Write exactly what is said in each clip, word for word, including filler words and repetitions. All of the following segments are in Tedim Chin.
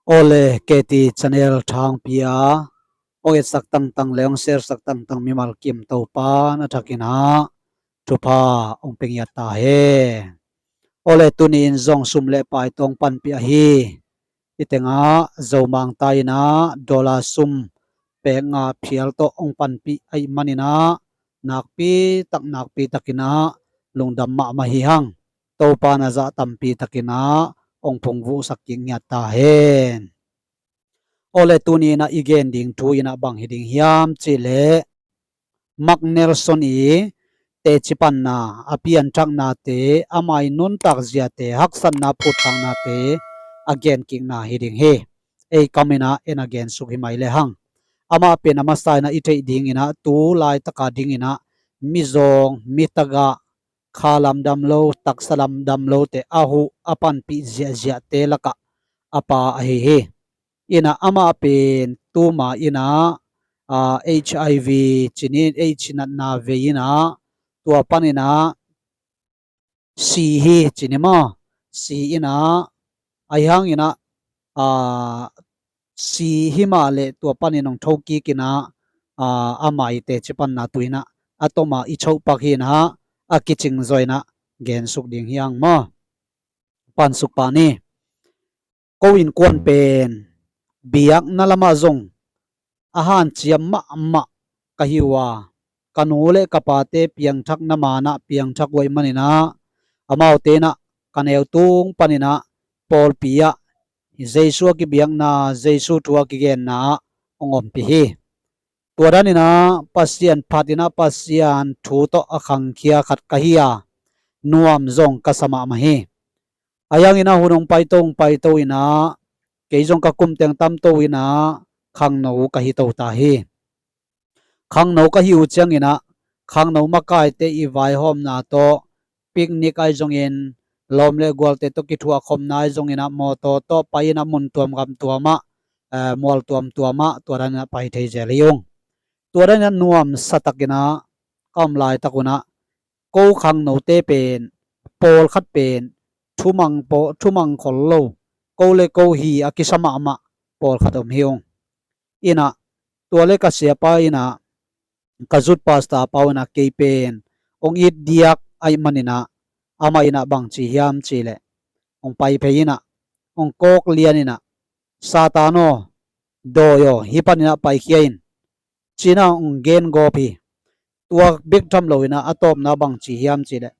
Awle, K T channel thangpi a hong etsak tangtang le hong share sak tangtang mimal kim Topa na thakin ah thupha hong pe ngiat ta hen. Awle, tuni in zong sum le pai tawh hong panpih ahi. Hih tengah Zomang ta in ah dollar sum pek nga phial tawh hong panpih ahih manin ah nakpi tak nakpi takin ah lungdam mahmah hi hang. Topa na zah tampi takin ah hong phungvuhsak kik ngiat ta hen. Awle, tuni in ah i gen ding thu in ah bang hi ding hiam cih leh Mark Nelson i teci panna, a pianthaknate, amah i nuntak ziate, haksatna phutkhaknate a gen kikna hi ding hi. Ei kam in ah en a gen suk hi mai le hang. Amah pen a masa in ah i theih ding in ah tu laitaka ding in ah mizawng, mitagah, kha lamdam lo, taksa lamdam lote a huh a panpih ziahziahte lakah a pa ahi hi. In ah amah pen tuma in ah, aa, H I V ci ni, H natna vei in ah tua pan in ah si hi ci ni maw. Si in ah ahi hang in ah, aa, si hi mah leh tua pan in hong thokik in ah, aa, amah i teci panna tu in ah a tom a i choh pak hi in ah a kicing zaw in ah gen suk ding hi hang maw. Pansuk pah ni. Ko innkuan pen biakna lamah zong a hanciam mahmah ka hi uh a, ka nu le ka pate piangthakna man ah piangthak uh ahih manin ah amaute in ah ka neu tung pan in ah pawlpi ah Jesu a kibiakna, Jesu thu a kigenna ah hong ompih hi. Tua dan in ah Pasian phat in ah Pasian thu tawh a khangkhia khat ka hi a, nuam zong ka sa mahmah hi. Ahi hangin ah hun hong paito hong paito in ah kei zong ka kum teng tamto in ah khangno ka hi to ta hi. Khangno ka hi uh ciangin ah khangno makaite i vaihawmna tawh, picnic ahi zongin, lawm le gualte tawh kithuahkhopna ahi zongin ah mawtaw tawh pai in ah mun tuam gam tuam ah, eh, mual tuam tuam ah tua dan in ah pai thei zel hi ung. Tua dan in ah nuamsa takin ah ka om laitak un ah ko khangnote pen, pawlkhat pen thumang paw-, thumang khol lo, ko le ko hi a kisa mahmah pawlkhat om hi ung. In ah tua le ka siapa in ah ka zut pasta pa un ah kei pen hong it diak ahih manin ah amah in ah bang ci hiam cih leh hong pai phei in ah hong kawk lian in ah, Satan aw, dawi aw, hih pan in ah paikhia in, ci in ah hong gen gawp hi. Tua bek tham lo in ah a tawpna bang ci hiam cih leh,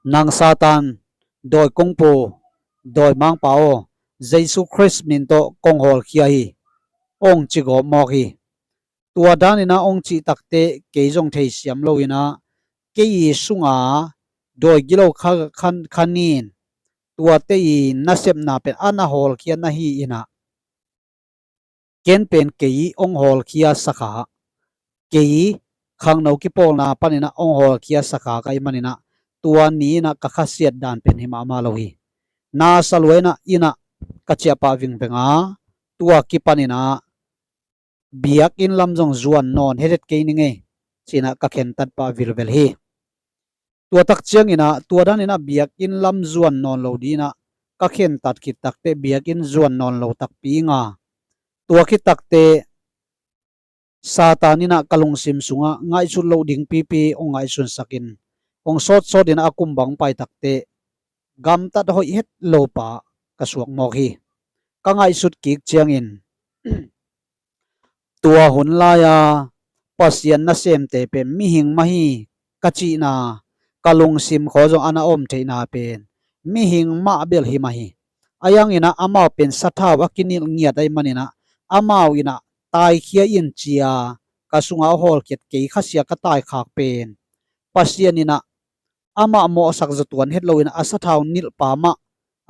nang Satan, dawi kungpu, dawi mangpa aw, Jesu Khrist min tawh kong hawlkhia hi, hong ci gawp mawk hi. Tua dan in ah hong cih takteh kei zong theisiam lo in ah kei i sungah dawi gilo kha, kha, kha nin, tuate i nasepna pen a na hawlkhia na hi in ah ken pen kei hong hawlkhia sakha, kei khangno kipawlna pan in ah hong hawlkhia sakha ka hih manin ah tua ni in ah ka khasiat dan pen hi mahmah lo hi. Nasa lua in ah, in ah ka ciahpah vingveng a, tua kipan in ah biakinn lam zong zuan nawn hethet kei ning ei, ci in ah ka khentat pah vilvel hi. Tua tak ciangin ah tua dan in ah biakinn lam zuan nawn lo ding in ah ka khentat khit takteh biakinn zuan nawn lo takpi ing a, tua khit takteh Satan in ah ka lungsim sungah ngaihsut loh ding pipi hong ngaihsunsak in, hong sawtsawt in ah a kum bang pai takteh gamtat hoih het lo pa ka suak mawk hi. Ka ngaihsut kik ciangin tua hun lai-a Pasian nasemte pen mihing mah hi ka cihna, ka lungsim khawng zong a na om theihna pen mihing mah bel hi mah hi. Ahi hangin ah amau pen sathau a kinilh ngiat ahih manin ah amau in ah taikhia in ci a ka sungah a hawlkhiat kei khasia ka taikhak pen Pasian in ah amah mawhsak zaw tuan het lo in ah a sathau nilhpa mah,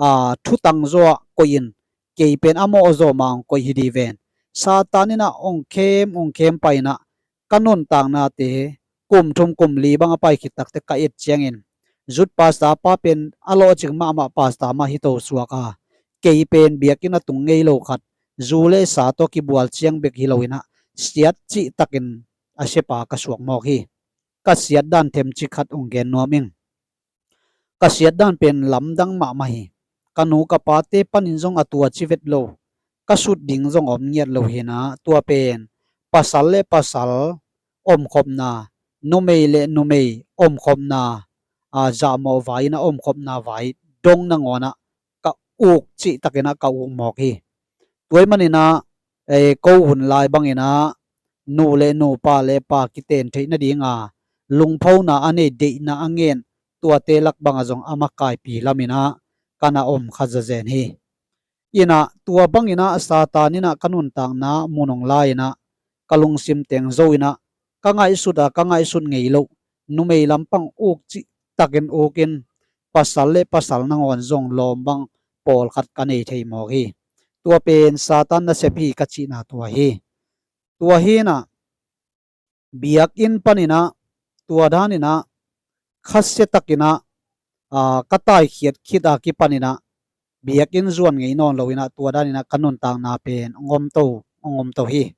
aa, thutang zaw ah koih in, kei pen a mawh zaw mah hong koih hi ding ven. Satan in ah hong khem hong khem pai in ah ka nuntaknate kum thum kum li bang a pai khit takteh ka et ciangin, zut pasta pa pen a lawhcing mahmah pasta mah hi to suak a, kei pen biakinn a tung ngei lo khat, zu le sa tawh kibual ciang bek hi lo in ah siat cih takin a siapa ka suak mawk hi. Ka siat dan themcik khat hong gen nuam ing. ka siat dan pen lamdang mahmah hi. Ka nu ka pate panin zong a tua ci vet lo, ka sut ding zong om ngiat lo hi inah, tua pen pasal le pasal omkhopna, numei le numei omkhopna, a, zahmawh vai inah omkhopna vai dong nangawnah ka uk cihtakinah ka uk mawk hi. Tua ahih maninah, eh, ko hun lai banginah nu le nu, pa le pa kiten theih nadinga lungphona a nei, deihna a ngen, tuate lak banga zong a makaipi laminah ka na om kha zazen hi. Inah tua banginah Satan inah ka nuntakna mu nung lai-inah ka lungsim teng zo inah ka ngaihsut a ka ngaihsut ngei loh numei lampang uk cihtakin ukin, pasal le pasal nangawn zong lawm bang pawlkhat ka nei thei mawk hi. Tua pen Satan nasep hi ka cihna tua hi. Tua hi inah biakinn paninah tua daninah khasiatakinah, a, ka taikhiat khit a kipaninah biakinn zuan ngei nawn loinah tua daninah ka nuntakna pen hong om to, hong om to hi.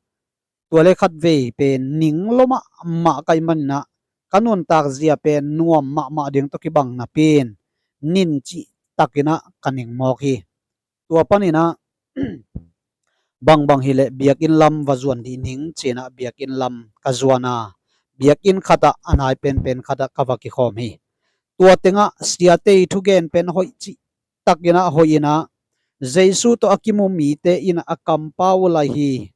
Tua le khatvei pen ning lua mahmah ka hih maninah ka nuntak zia pen nuam mahmah ding tawh kibang napi-in nin cihtakinah ka ning mawk hi. Tua paninah bangbang hileh biakinn lam va zuan dih ning ci-inah biakinn lam ka zuan a, biakinn khatah a nai penpen khatah ka va kikhawm hi. Tua tengah siate ii thugen pen hoih cihtakinah hoih inah, Jesu tawh a kimu mite inah a kampau uh lai hi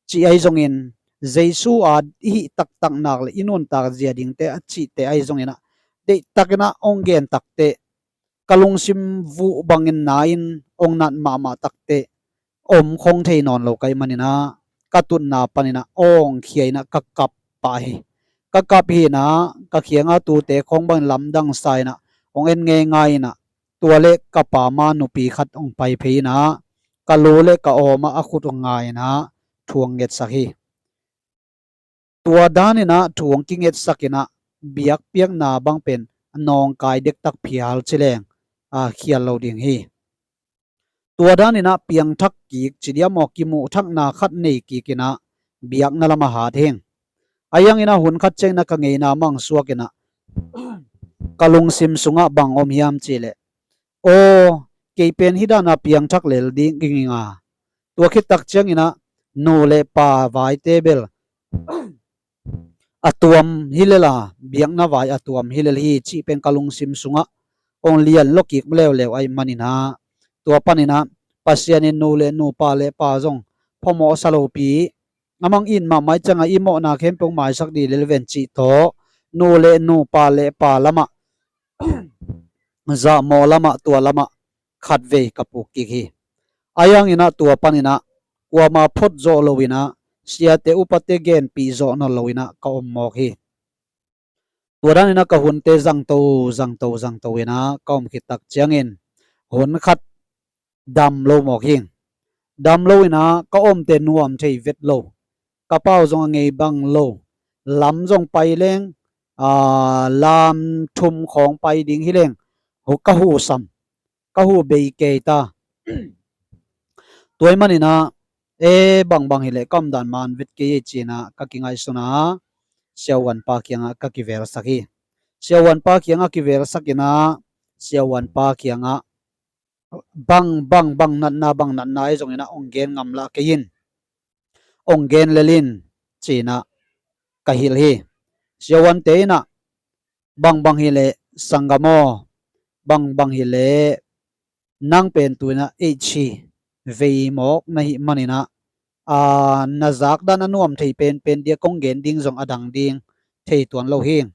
cih ahi zongin, Jesu a i hih taktak nak le i nuntak zia dingte a cihte ahi zonginah deihtakinah hong gen takteh, ka lungsim vuh bangin na-in hong nat mahmah takteh, om khong thei nawn lo ka hih maninah ka tutna paninah awng khia inah ka kap pah hi. Ka kap hi inah ka kianga tute khong bangin lamdang sa inah hong en ngeingai inah, tua le ka pama nupi khat hong pai phei inah ka lu le ka awmah a khut hong nga inah thu hong ngetsak hi. Tua daninah thu hong kingetsak inah biakpiakna bang pen nawngkai dektak phial ci leng, a, khial lo ding hi. Tua daninah piangthak kik ci diam aw, kimuhthakna khat nei kik inah biakna lamah hat hing. A hianginah hun khat cianginah ka ngeina mangsuak inah ka lungsim sungah bang om hiam cihleh, aw, kei pen hih dana piangthak lel ding ing a, tua khittak cianginah nu le pa vaite bel a tuam hi lel a, biakna vai a tuam hi lel hi cih pen ka lungsim sungah hong lian lua kik leuleu ahih maninah, tua paninah Pasian in nu le nu, pa le pa zong phamawhsa lopi, amah in mahmah ih ciangah i mawhna khempeuh maisak dih lel ven cih tawh nu le nu, pa le pa lamah, zahmawh lamah, tua lamah khatvei ka puk kik hi. A hianginah tua paninah kuama phot zawh loinah siate upate genpih zawh nawn loinah ka om mawk hi. Tua daninah ka hunte zangto, zangto, zangto inah ka om khittak ciangin hun khat dam lo mawk hing. Dam lo inah ka omte nuam thei vet lo. Ka pau zong a ngei bang lo. Lam zong pai leng, aa, lam thum khawng pai ding hi leng ka hu sam, ka hu bei kei ta. Tua ahih maninah, e, bangbang hileh ka omdan man vet kei ei ci-inah ka kingaihsun a, siavuanpa kiangah ka kivelsak hi. Siavuanpa kiangah kivelsak inah siavuanpa kiangah bang, bang, bang natna, bang natna ahi zonginah hong gen ngam lah kei in, hong gen lel in ci-inah ka hilh hi. Siavuante inah, bangbang hileh sanggam aw, bangbang hileh nang pen tu-inah H C vei mawk na hih maninah, a, na zakdan a nuam thei penpen dia kong gen ding zong a dang ding thei tuan lo hi.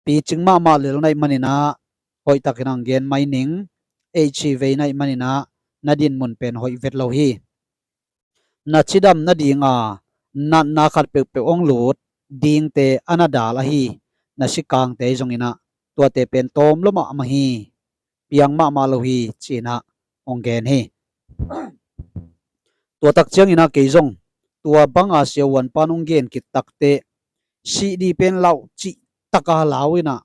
Picing mahmah lel na hih maninah hoihtakin hong gen mai ning. H C vei na hih maninah na dinmun pen hoih vet lo hi. Na cidam nadinga natna khat peuhpeuh hong lut dingte a na dal ahi na sikangte ahi zonginah tuate pen tawm lua mahmah hi. Piang mahmah lo hi ci-inah hong gen hi. Tua tak cianginah kei zong tua banga siavuanpan hong gen khit takteh sih dih pen lau cihtaka lau inah,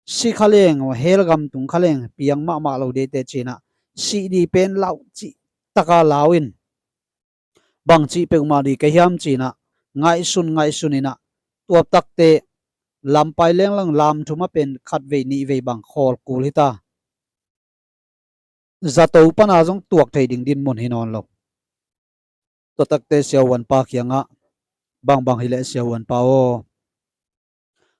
sih kha leng, hell gam tung kha leng piang mahmah lo ding teh ci-inah sih dih pen lau cihtaka lau in, bangcih peuhmah dih ka hiam ci-inah ngaihsun, ngaihsun inah, tua takteh Lampai lenglang lamthum ah pen khatvei nihvei bang khawl kul hita. Zato pana zong tuak thei ding dinmun hi nawn lo. Tua takte siahuanpa kiangah, bangbang hileh siahuanpa aw,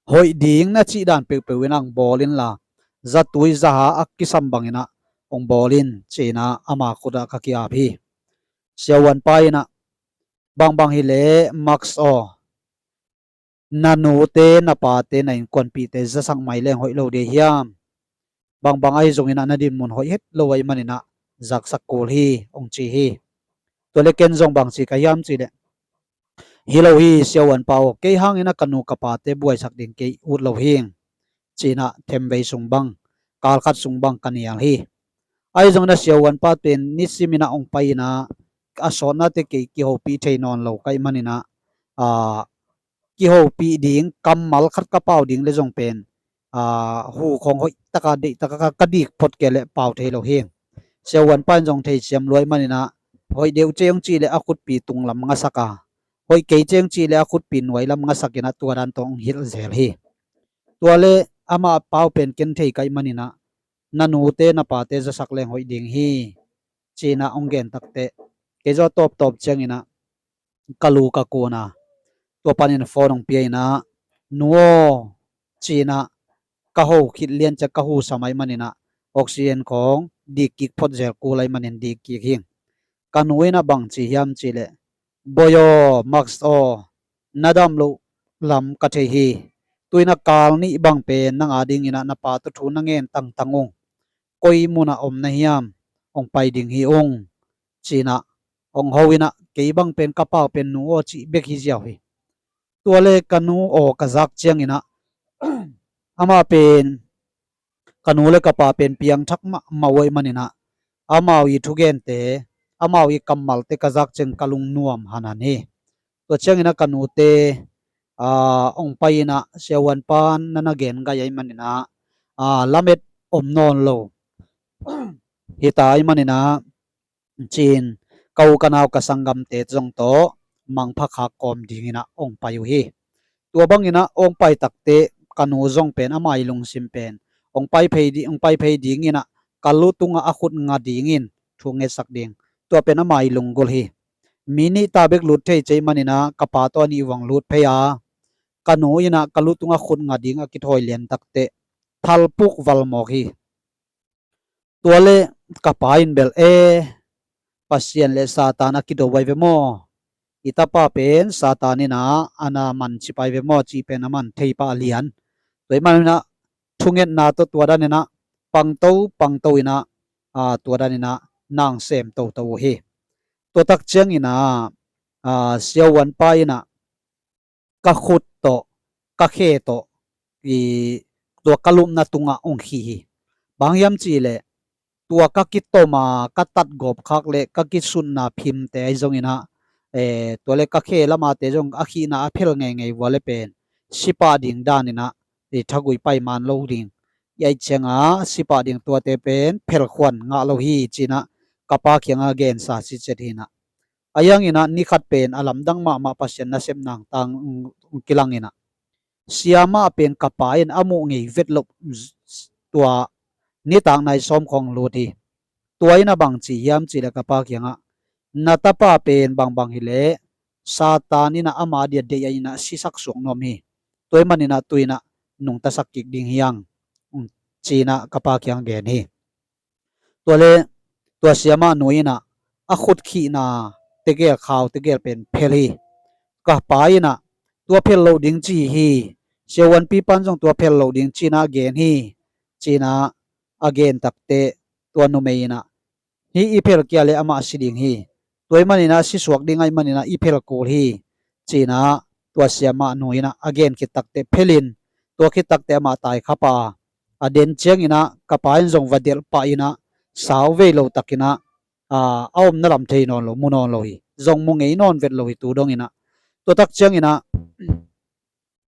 hoih ding na cih dan peuhpeuh in ang bawl inla, zatui zaha a kisam bangin ah hong bawl in, ci-in ah ama khut ah ka ki-ap hi. Siahuanpa in ah, bangbang hileh Max aw, na nute na pate na innkuanpihte zasak mai leng hoih lo ding hiam? Bangbang ahi zongin ah na dinmun hoih het lo ahih manin ah zaksak kul hi, hong ci hi. Tua leh ken zong bang ci ka hiam cih leh, hi lo hi siahuanpa aw, kei hangin ah ka nu ka pate buaisak ding kei ut lo hi, ci-in ah themvei sung bang, kalkhat sung bang ka nial hi. Ahi zongin ah siahuanpa pen nisimin ah hong pai-in ah a sawtnate kei kihopih thei nawn lo ka hih manin ah, aa, kihopih ding, kammal khat ka pau ding leh zong pen, aa, hu khawng hoih taka deih taka ka, ka dik phot kei leh pau thei lo hi. Siahuanpa in zong theisiam lua ahih manin ah, hoih deuh cei hong cih leh a khutpi tunglam ngasak a, hoih kei cei hong cih leh a khutpi nuailam ngasak in ah tua dan tawh hong hilh zel hi. Tua leh amah pau pen ken thei ka hih manin ah, na nute na pate zasak leng hoih ding hi, ci-in ah hong gen takte, kei zong a tawptawp ciangin ah ka lu ka kun a, tua panin phone hong pia-in ah, nu aw, ci-in ah ka ho khit lian ciang ka hu sam ahih manin ah oxygen khawng dik kik phot zel kul ahih manin dik kik hi. Ka nu in ah bang ci hiam cih leh, bawi aw, Max aw, na dam loh lam ka thei hi. Tu-in ah kal nih bang pen nang adingin ah na pa tawh thu na ngen tangtang ung. Koi mun ah om na hiam? Hong pai ding hi ung, ci-in ah hong ho in ah, kei bang pen ka pau pen nu aw cih bek hi ziau hi. Tua leh ka nu aw ka zak ciangin ah, amah pen, ka nu leh ka pa pen piangthak mahmah uh ahih manin ah, amau ii thugente, amau ii kammalte ka zak ciang ka lungnuam hanhan hi. Tua ciangin ah ka nute, aa, hong pai-in ah siahuanpa na na gen gai ahih manin ah, aa, lamet om nawn lo hita ahih manin ah, ci-in ka u ka nau ka sanggamte zong tawh mangpha khak kawm dingin ah hong pai uh hi. Tua bangin ah hong pai takte ka nu zong pen ama ii lungsim pen hong pai phei di-, hong pai phei dingin ah ka lu tungah a khut nga dingin thu ngetsak ding, tua pen ama ii lunggulh hi. Mi nih ta bek lut thei cei manin ah ka pa tawh a nih vang lut phei a, ka nu in ah ka lu tungah khut nga ding a kithawi lian takte thalpuk valmawk hi. Tua leh ka pa in bel, e, Pasian leh Satan a kido vai ve maw? I tapa pen Satan in ah a na man ci pai ve maw, cih pen a man thei pah a lian. Tua ahih manin ah thungetna tawh tua danin ah pangto pangto in ah, aa, tua danin ah na sem toto uh hi. Tua tak ciangin ah, aa, siahuanpa in ah ka khut tawh, ka khe tawh, i, tua ka lupna tungah hong khih hi. Bang hiam cih leh, tua ka kitom a, ka tatgawp khak leh ka kisutna phimte ahi zongin ah, eh, tua leh ka khe lamate zong a khihna a phel ngeingei vua leh pen, si pah ding danin ah, i, thagui pai man lo ding. I, ahih ciangin ah si pah ding tuate pen phelkhuan ngah lo hi, ci-in ah ka pa kiangah gensa sitset hi-in ah. Ahi hangin ah ni khat pen a lamdang mahmah Pasian nasepna tang, mm, kilangin ah, sia mah pen ka pa in a muh ngei vet loh, tua nitak nai sawm khawng lut hi. Tua in ah bang ci hiam cih leh ka pa kiangah, na tapa pen bangbang hileh Satan in ah ama dia deih a in ah sisak suak nuam hi. Tua ahih manin ah tu-in ah nungtasak kik ding hi hang, mm, ci-in ah ka pa kiangah gen hi. Tua leh tua siamah nu in ah a khut khihna tegel, khau tegel pen phel hi. Ka pa in ah tua phel loh ding ci hi. Siahuanpipa in zong tua phel loh ding ci-in ah gen hi, ci-in ah a gen takte tua numei in ah, hih i phel kei leh amah si ding hi. Tua ahih manin ah si suak ding ahih manin ah i phel kul hi, ci-in ah tua siamah nu in ah a gen khit takte phelin, tua khit takte amah tai kha pah a, a den ciangin ah ka pa in zong va delh pah in ah, sau vei lo takin ah, aa, a omna lam thei nawn lo, mu nawn lo hi. Zong mu ngei nawn vet lo hi tu dongin ah. Tua tak ciangin ah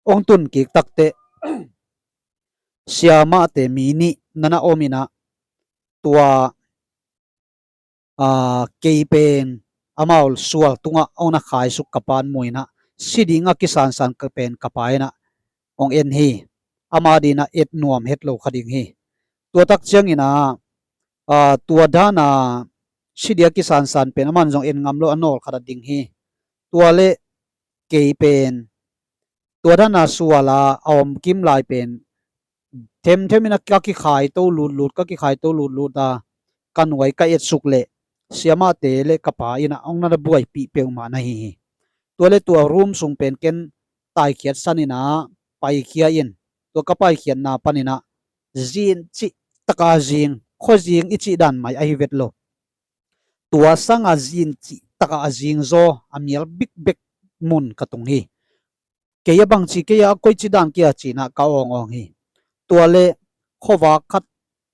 hong tun kik takte siamahte mi nih na na om in ah, tua, aa, kei pen amau sual tungah hong na khaisuk ka pa in mu in ah, si ding a kisansan ka pen ka pa in ah, hong en hi. Ama dingin ah et nuam het lo kha ding hi. Tua tak ciangin ah, aa, tua dan a si ding a kisansan pen aman zong en ngam lo a nawl khat a ding hi. Tua leh kei pen tua dan a sual a a om kim lai pen themthem in ah ka kikhai to lutlut, ka kikhai to lutlut a ka nuai ka etsuk leh siamahte leh ka pa in ah hong na buaipih peuhmah na hi hi. Tua leh tua room sung pen ken taikhiat san in ah paikhia in, tua ka paikhiatna panin ah zin cih taka zing, khuazing i cih dan mai ahi vet lo. Tua sanga zin cih taka a zing zaw a mial bikbek mun ka tung hi. Kei a bangci, kei a koici dan kei a ci-in ah ka awngawng hi. Tua leh khuavak khat,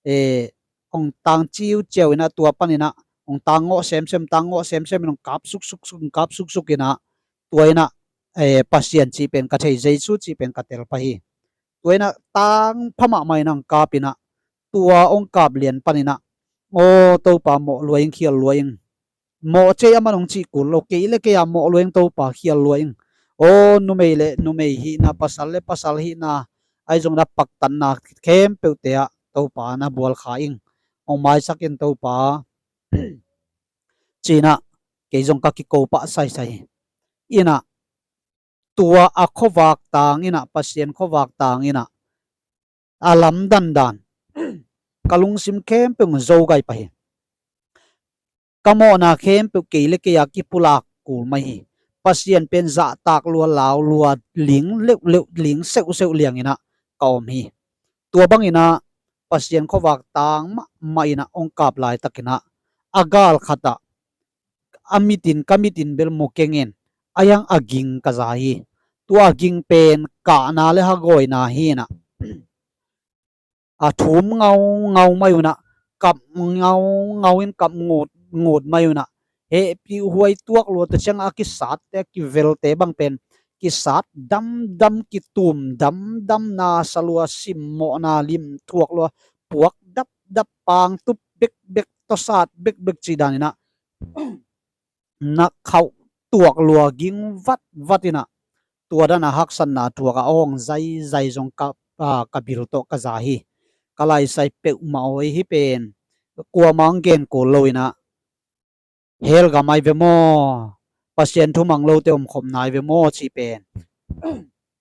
eh, hong tang ciuciau in ah tua panin ah hong tang ngawh semsem, tang ngawh semsem in hong kap suksuk, hong kap suksuk in ah tua in ah, eh, Pasian cih pen ka thei, Jesu cih pen ka tel pah hi. Tua in ah tang pha mahmah in ah hong kap in ah tua hong kap lian panin ah, aw Topa, mawh lua ing, khial lua ing. Mawh cei aman hong cih kul lo, kei leh kei a mawh lua ing Topa, khial lua ing. Aw numei leh numei hihna, pasal leh pasal hihna, ahi zongin ah paktatna khempeuhte ah Topa na bual kha ing. Hong maisak in Topa, ci-in ah kei zong ka kiko pah saisai hi. In ah tua a khuavak tang in ah, Pasian khuavak tang in ah a lamdang dan ka lungsim khempeuh hong zo gai pah hi. Ka mawhna khempeuh kei leh kei a kipulak kul mai hi. Pasian pen zahtak lua, lau lua, ling leuhleuh, ling seuhseuh liang in ah ka om hi. Tua bangin ah Pasian khuavak tang mahmah in ah hong kap laitakin ah a gal khat ah a mit in, ka mit in bel mu keng in, a hiang a ging ka za hi. Tua a ging pen kahna leh hagawina hi in ah, a thum ngaungau mai un ah, kap ngaungau in kap ngut, ngut mai un ah, hehpihhuai tuak lua, tua ciang a kisatte, a kivelte bang pen kisat damdam, kitum damdam, na sa lua, simmawhna lim thuak lua, puak dapdap, pangtup bekbek, tawsat bekbek cih dan in ah na khauh tuak lua, ging vatvat in ah, tua dan a haksatna thuak a awng zaizai zong ka, a, ka bil tawh ka za hi. Ka laisai peuhmah aw, hih pen kuamah hong gen kul lo in ah, hell gam ahi ve maw, Pasian thu mang lote omkhopna ahi ve maw cih pen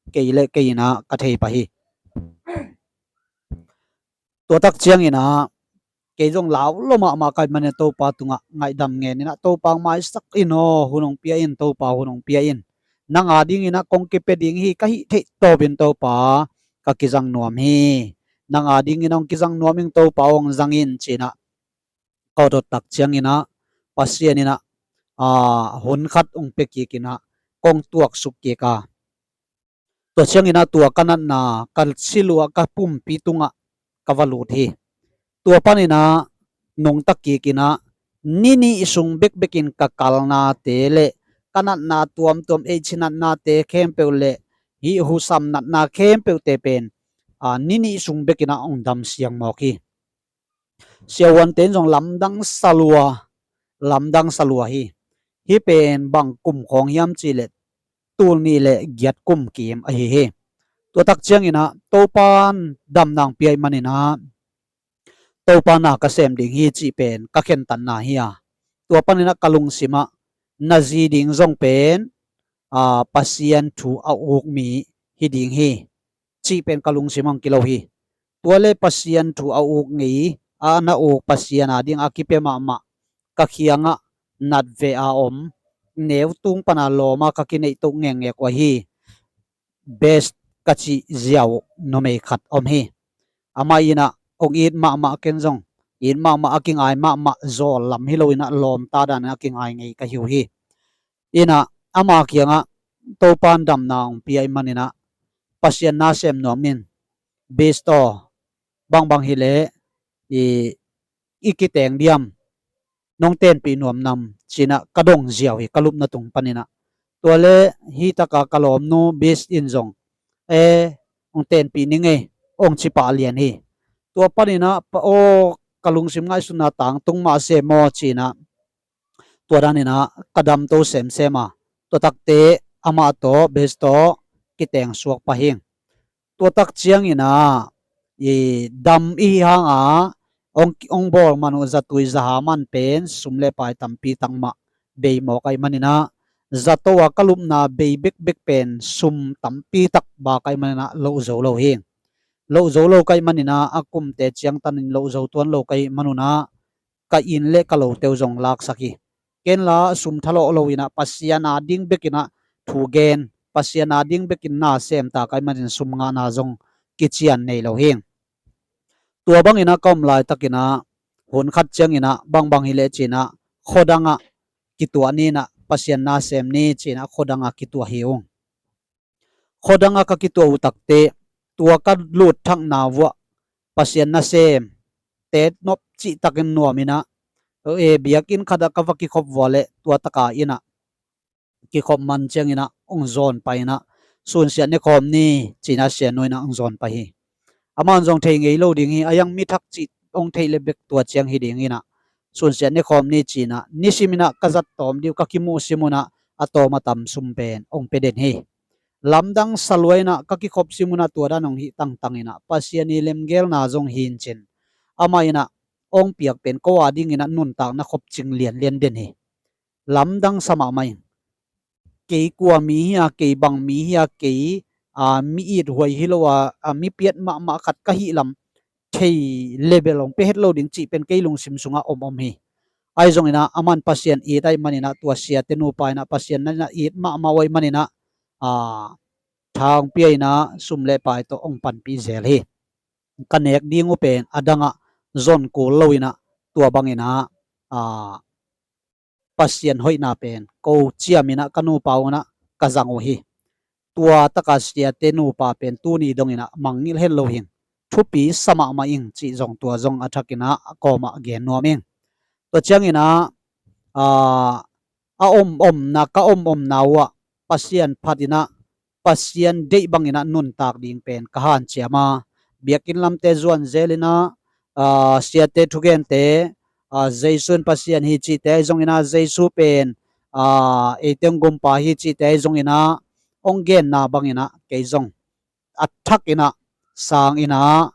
kei leh kei in ah ka thei pah hi. Tua tak ciangin ah kei zong lau lua mahmah ka hih manin ah Topa tungah ngaihdam ngen in ah, Topa hong maisak in aw, hun hong pia in, Topa hun hong pia in. Nang a dingin ah kong kipia ding hi, ka hih theih tawpin Topa ka kizang nuam hi. Nang a dingin ah hong kizang nuam ing Topa, hong zang in, ci-in ah ka dot tak ciangin ah Pasian in ah, a, hun khat hong pia kik in ah kong tuaksuk kik a, tua ciangin ah tua ka natna, ka si lua, ka pumpi tungah ka va lut hi. Tua panin ah nungta kik in ah ni nih sung bekbek in ka kalnate leh ka natna tuamtuam, ei, ci natnate khempeuh leh hih husam natna khempeuhte pen, a, ni nih sung bek in ah hong dam siang mawk hi. Siavuante in zong lamdang sa lua, lamdang sa lua hi. Hih pen bang kum khawng hiam cih leh tul nih leh giat kum kim ahi hi. Tua tak ciangin ah Topa'n damna hong pia ahih manin ah Topa na ka sem ding hi cih pen ka khentatna hi a, tua panin ah ka lungsim ah na zi ding zong pen, a, Pasian thu a uk mi hi ding hi cih pen ka lungsim ah hong kilo hi. Tua leh Pasian thu a uk ngei, a na uk Pasian a ding a kipia mahmah, ka kiangah nat ve a om, neu tung pan a lawm a ka kineih toh ngekngek uh ahi Best ka cih ziau numei khat om hi. Amah in ah hong it mahmah, ken zong it mahmah, a kingai mahmah, zawl lam hi lo in ah lawmta dan in a kingai ngei ka hi uh hi. In ah ama kiangah Topa'n damna hong pia ahih manin ah Pasian na sem nuam in, Best aw, bangbang hi leh i, i kiteng diam, nong tenpih nuam nam, ci-in ah ka dong ziau hi, ka lupna tung panin ah. Tua leh hih tak a ka lawmnu Best in zong, e, hong tenpih ning ei, hong ci pah lian hi. Tua panin ah, pa aw, ka lungsim ngaihsutna tangtung mah se maw, ci-in ah tua dan in ah ka damto semsem a, tua tak teh amah tawh, Best tawh kiteng suak pah ing. Tua tak ciangin ah, i dam i hih hang a, ong, ong bawl man uh zatui zaha man pen sum le pai tampi tak mah bei mawk ahih manin ah, zato a ka lupna bei bekbek pen sum tampi tak bak ahih manin ah loh zo lo hi. Loh zo lo ka hih manin ah, a kumte ciangtanin loh zo tuan lo ka hih manun ah, ka inn le ka lote uh zong laksak hi. Ken la sum thalawh lo in ah, Pasian a ding bek in ah thu gen, Pasian a ding bek in na sem ta ka hih manin sum ngahna zong kician nei lo hi. Tua bangin ah ka om laitakin ah, hun khat ciangin ah, bangbang hi leh ci-in ah, khuadang ah kituah ni in ah, Pasian na sem ni ci-in ah khuadang ah kituah hi ung. Khuadang ah ka kituah uh takte, tua ka lut thakna uh ah Pasian nasem te nop cihtakin nuam in ah, e, biakinn khat ah ka va kikhop uh a leh, tua tak a inn ah kikhop man ciangin ah ong zawn pai in ah, sunsiat ne khawm ni ci-in ah sianu in ah ong zawn pai hi. Aman zong thei ngei lo ding hi, a iang mi thak cih ong theih le bek tua ciang hi ding in ah, sunsiat ne khawm ni ci-in ah, nisimin ah ka zat tawm ding uh, ka kimuh sim un ah, a tawm a tam sum pen ong pia den hi. Lamdang sa lua in ah ka kikhop sim un ah, tua dan ong hih tangtang in ah, Pasian i lemgelna zong hi in cin, amah in ah ong piak pen ko a dingin ah nuntakna khop cing lianlian den hi. Lamdang sa mahmah ing. Kei kua mi hi a, kei bang mi hi a, kei, a, mi it huai hi lo a, a, mi piat mahmah khat ka hih lam thei le bel ong pia het lo ding cih pen kei lungsim sungah om om hi. Ahi zongin ah, aman Pasian it ahih manin ah, tua siate nupa in ah, Pasian na in ah it mahmah uh ahih manin ah, a, tha ong pia in ah, sum le pai tawh ong panpih zel hi. Ka nek ding uh pen a dang ah zon kul lo in ah, tua bangin ah, a, Pasian hoihna pen ko ciam in ah ka nupa un ah ka zang uh hi. Tua tak a siate nupa pen tuni dongin ah mangngilh het lo hi ing. Thupi sa mahmah ing cih zong, tua zong a thakin ah a kawm ah gen nuam ing. Tua ciangin ah, a, a om omna, ka om omna uh ah Pasian phat in ah, Pasian deih bangin ah nuntak ding pen ka hanciam a, biakinn lamte zuan zel in ah, a, siate thugente, a, Jesu in Pasian hi cihte ahi zongin ah, Jesu pen, a, eite hong gumpa hi cihte ahi zongin ah, hong genna bangin ah kei zong a thakin ah sang in ah,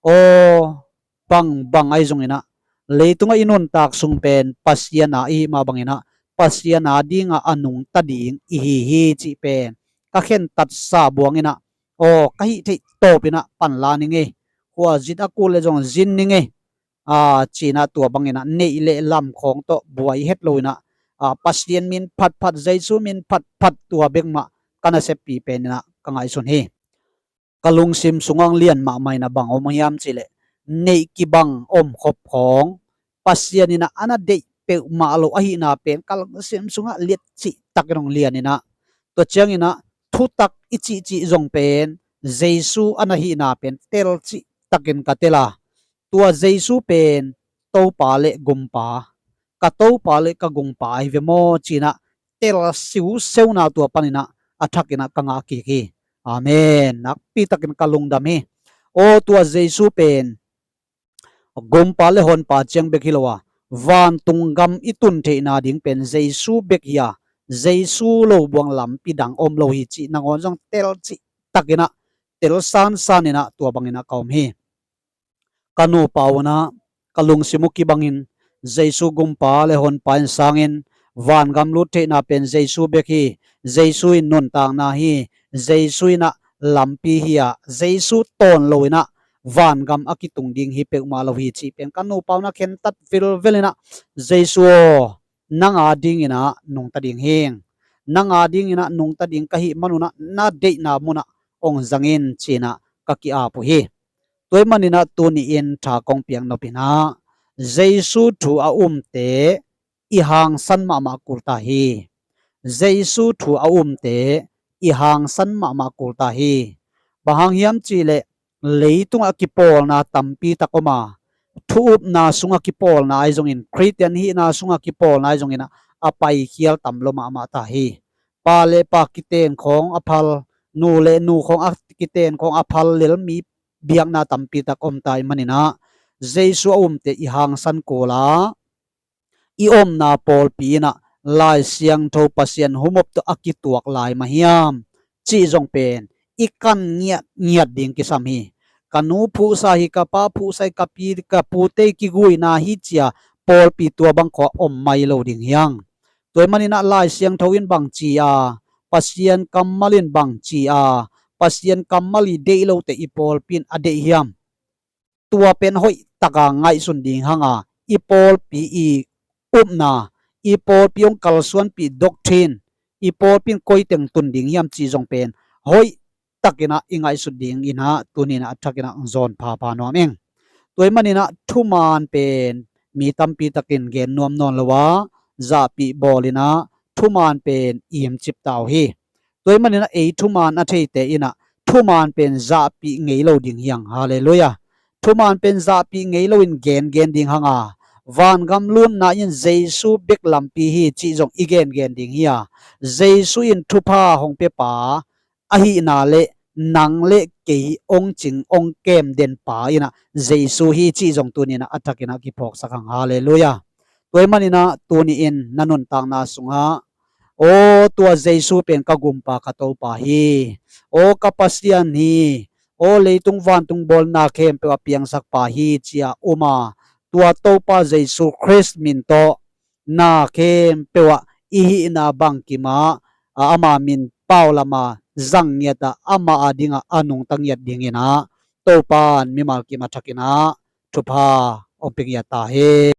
aw, bangbang ahi zongin ah, leitungah i nuntak sung pen Pasian a i hih mah bangin ah, Pasian a dingah a nungta ding i hi hi cih pen ka khentat sa buang in ah, aw, ka hih theih tawp in ah pan la ning ei, khuazin a kul le zong zin ning ei, a, ci-in ah, tua bangin ah neih le lam khawng tawh buai het lo in ah, a, Pasian min phatphat, Jesu min phatphat, tua bek mah ka naseppi pen in ah ka ngaihsun hi. Ka lungsim sungah lian mahmah in ah bang om hiam cih leh, neih kibang om khop khawng Pasian in ah a na deih peuhmah lo ahihna pen ka lungsim sungah liat cihtakin hong lian in ah, tua ciangin ah thutak i cihcih zong pen Jesu a na hihna pen tel cihtakin ka tel a, tua Jesu pen Topa le Gumpa, ka Topa le ka Gumpa ahi ve maw ci-in ah tel siuseuna tua panin ah a thakin ah ka ngah kik hi. Amen. Nakpitakin ka lungdam hi. Aw, tua Jesu pen Gumpa le Honpa ciang bek hi lo a, vantung gam i tun theihna ding pen Jesu bek hi a, Jesu lo buang lampi dang om lo hi cih nangawn zong tel cihtakin ah, tel sansan in ah tua bangin ah ka om hi. Ka nupa un ah ka lungsim uh kibangin, Jesu Gumpa le Honpa in sangin, vangam lut theihna pen Jesu bek hi, Jesu in nuntakna hi, Jesu in ah lampi hi a, Jesu tawn lo in ah vangam a kitung ding hi peuhmah lo hi cih pen ka nupa un ah khentat vilvel in ah, Jesu aw, nang a dingin ah nungta ding hing, nang a dingin ah nungta ding ka hih manun ah na deihna munah hong zang in ci-in ah ka ki-ap uh hi. Tua ahih manin ah tuni-in tha kong piak nop in ah, Jesu thu a umte i hangsan mahmah kul ta hi. Jesu thu a umte i hangsan mahmah kul ta hi. Bang hang hiam cih leh, leitungah kipawlna tampi tak om a, thu upna sungah kipawlna ahi zongin, Khristian hihna sungah kipawlna ahi zongin ah, a paikhial tam lo mahmah ta hi. Pa le pa kiten khawng a phal, nu le nu khawng a kiten khawng a phal lel mi biakna tampi tak om ta ahih manin ah, Jesu a umte i hangsan kul a, i omna pawlpi in ah Lai Siangtho Pasian humop tawh a kituak lai mah hiam cih zong pen i kan ngiat ngiat ding kisam hi. Ka nu phuhsa hi, ka pa phuhsa hi, ka pi ka pute kiguina hi cia pawlpi tua bang khua om mai lo ding hi hang. Tua ahih maninah Lai Siangtho in bang ci a, Pasian kammal in bang ci a, Pasian kammal i deih lote i pawlpi in a deih hiam? Tua pen hoih taka ngaihsun ding hanga, i pawlpi i upna, i pawlpi hong kalsuanpih doctrine, i pawlpi in koi teng tun ding hiam cih zong pen hoih takinah i ngaihsut ding inah tuninah a thakinah zawn phapha nuam ing. Tua ahih maninah thuman pen mi tampi takin gen nuam nawn lo a, zahpih bawl inah thuman pen i himcip ta uh hi. Tua ahih maninah ei thuman a theite inah thuman pen zahpih ngei lo ding hi hang. Halleluiah. Thuman pen zahpih ngei loin gengen ding hanga, vangam lutna in Jesu bek lampi hi cih zong i gengen ding hi a, Jesu in thupha hong piapa ahihna le nang le kei hong cing hong kem den pa inah Jesu hi cih zong tuninah a thakinah kiphawksak hang. Halleluiah. Tua ahih maninah tuni-in na nuntakna sungah, aw, tua Jesu pen ka gumpa, ka Topa hi. Aw, ka Pasian hi. Aw, leitung vantung bawlna khempeuh a piangsak pa hi cia um a, tua Topa Jesu Khrist min tawh na khempeuh ah i hihna bangkimah a, ama min paulama zang ngiatah ama a dingah a nungta ngiat dinginah Topa in mimal kim a thakinah thupha hong pia ngiat ta hi.